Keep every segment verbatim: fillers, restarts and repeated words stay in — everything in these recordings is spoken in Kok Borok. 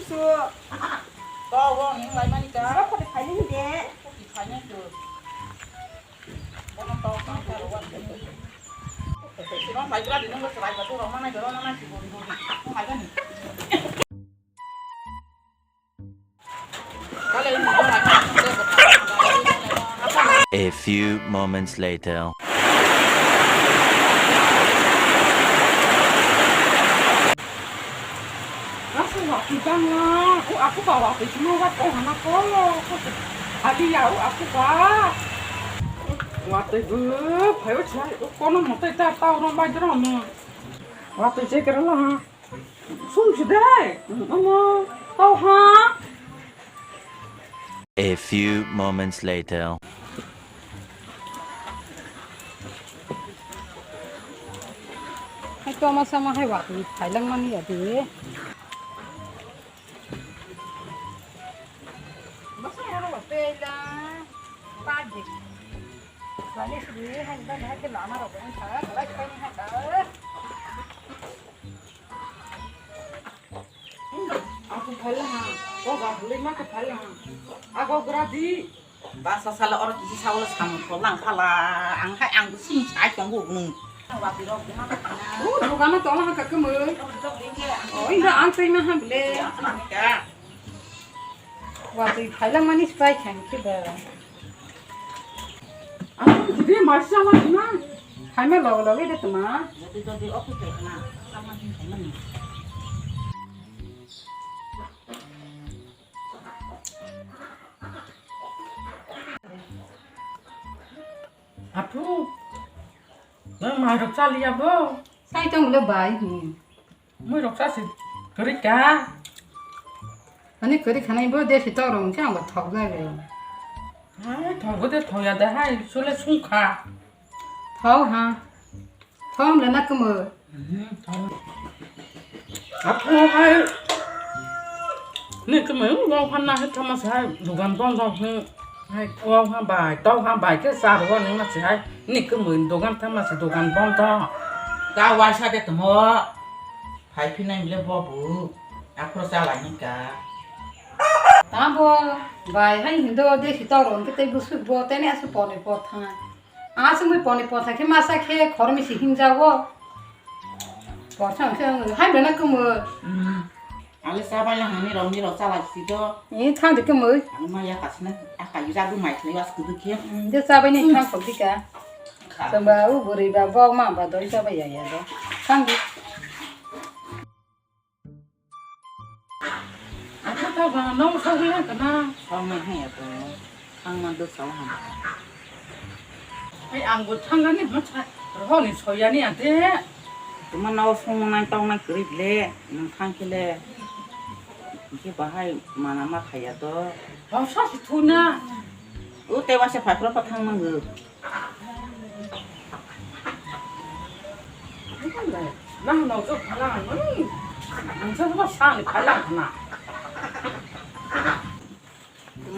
To, to, wng, wng, lai mani ka. Sabo photo khaini de. Photo khaini to. Bono to, to, to, wng. Sino mai kra di, nung ko serai ka, to, rong mana, rong mana, si, bori, bori. Wng, lai mani. A few moments later. Aswk watwi bangla, o aku ba watwi sima wat o hana kolo, ali ya o aku ba. Watwi bo, phayo chai, o kono motai ta, ta oro bai dro mo. Watwi chai kerala ha. Sung si dai. Ano, tau ha. A few moments later. Hai to ma sama hai watwi phailang mani ya de. Masa oro wa pela. Pajik. Lani sri hai ba hai ke lama ro ko sa, lai kai ni ha ta. Aku phaila ha, o ba hului ma ke phaila ha. Ago gra di. Ba sa sala oro kisi sa ulo samung ko lang phala. Ang hai ang sing sai tong bu nung. U dukan to ha ka kemul. O inda ang tei ma ha bile. Watwi phaila mani spai khan ki ba. Ang jidi masa la na. Phaima logo logo de tuma. Jodi jodi office de na. Sama ni phaima ni. Apu, nang mai rok chaliya bo? Sai tong le bai hi. Mui rok chasi kwrwi ka. Ani kwrwi khanai bo desi tok rong khe ang bo thok jai bai. Hai thok bo de thok ya da hai sule sung kha. Thok ha. Thom le na kemo. Apo hai. Ni kemo wang phan na hai thama sai dugan bong dong hu. Hai wang ha bai, tau ha bai ke sa ro ni ma sai. Ni kemo dugan thama sai dugan bong dong. Ta wai sa de tamo. Hai phi nai le bo bu. Aphro sa lai ni ka. Ta bo bai hai hindo de si to ron ke te bu su bo te ne asu po ne po tha. Aswk mui poni potha khe masa khe khormi si himjago. Porsa hwnkhe ang hai bena kwmwi. Hmm. Ale chabai la hani rok ni rok chalai si do. Ni thang de kwmwi. Ang ma ya kasna akai jadu mai khlai was kudu khe. Hmm, de chabai ni thang khok dika. Chwngba u bwrwi ba bok ma ba doi chabai ya ya do. Thang di. Ako ta ba nong sogwi hang kana. Song nang hang ya to. Ang ma do song hang. Ai ang bo thang ani ma cha. Roho ni soya ni ate. Tuma nao song nang tong nang kri le. Nang thang kile. Ke bahai mana ma khaya to. Hausa si thuna. U te wa se phai pro pa thang nang go. Nang no jo phalang, hmm. Ang jo ba sa ni phalang na.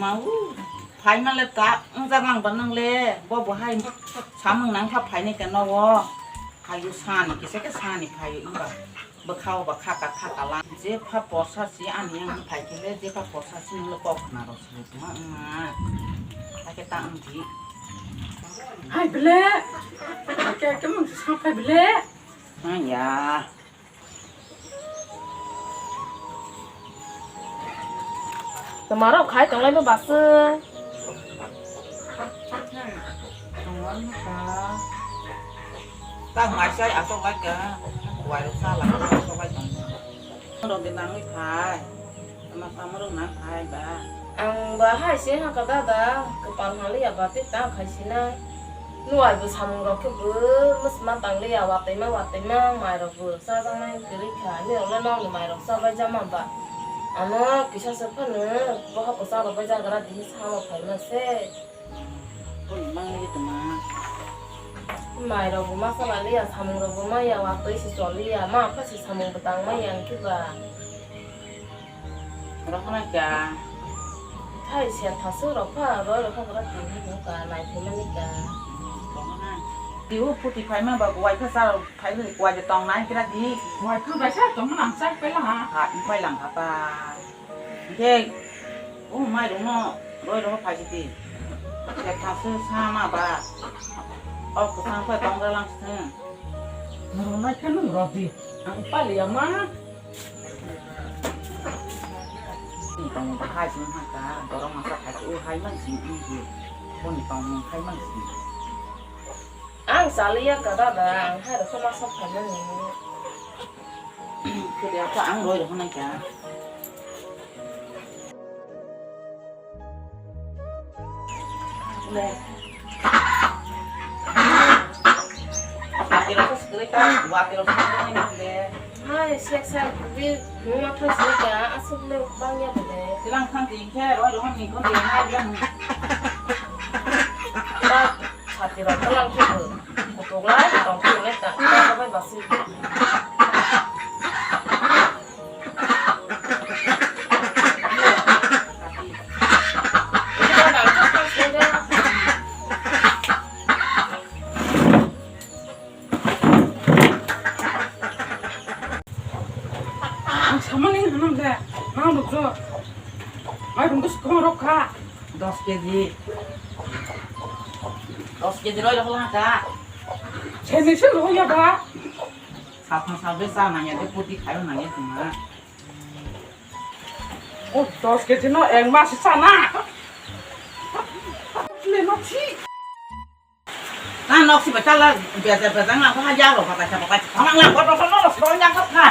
Mau, phai ma le ta, ang ja lang ba nang le, bo bo hai, samung nang kha phai ni ke no wo. Hai yo sa ni, kisa ke sa ni phai yo, ba. Bwkha o ba kha ka kha ka lang. Jepha porsa si ani yang phai khe le, jepha porsa si nung le kok khna rw si tuma wngma. Hakhe ta wng di. Hai ble. Ke ke mung sa phai ble. Ha ya. Tuma rok khai tong lai no ba se. Tong lai no ka. Ta mai sai asok lai ka. Wai rok sa lai asok lai tong. Rok de nang ni phai. Ama pamaro nang phai ba. Ang ba hai se ha ka dada, kwpal haliya ba tei ta khai sinai. Nuai bo samung rok khe bo mwsma tang liya, watwi ma watwi ma mai rok bo chajaknai kwrwi kha. Nirok le nokni mai rok chabai jama ba. Ano kisa se phano bohok kwchang rok bai jagra di samo phaima se. Mai rok bo ma chala liya, samung rok bo ma ya, watwi se chol liya, ma pha se samung bo tang ma ya, hwnkhe ba. Rohornai ka. Thai se thasu rok pha, roi rok pha, kora tini hwn ka, nai phai mani ka. Rohornai. Tiu phuti phai ma ba, buai pha sa phai ni kuai de tong nai kira di. Buai pha bai sa tong nang sa phai la ha. Ha, phai lang ha ta. Khe, o mairungno roi rohor phaisidi. Khe thaso sama ba. O kwchang khe tongra langsithwng. Noroknai khe nwng rodi. Ang paliya ma. Ni tongmung bahai sini haka, borok masa phaikhe o hai man sini ihi. Boni tongmung hai man sini. Ang chaliya ka dada, ang hai rokhe masa phaimani. Kede apa ang roi rohor nai ka. Le. Watiro se sekali ka, watiro se sekali ka le. Hai, siak siak, bi, numa thoi sekali ka, asuk le bang ya bole. Tilang khang di khe, roi rohor ni kon di, hai bilang. Ba, Satiro tonglang khe bo kutuk lai tong khe le ta ta bai basi. Ang samani hanam de, nang nukjo. Mairung bwswk kwbang rok kha. Dos keji. Dos keji roi rok lang kha. Seni se roi ya ba. Sapha sabri sa nang ya de, puti khayo nang ya tuma. O dos keji no ek mas sana. Le no si. Na nok si bata la, biasa biasa nang ha ya ro bata bata. Nang la bata bata lo so yang kha.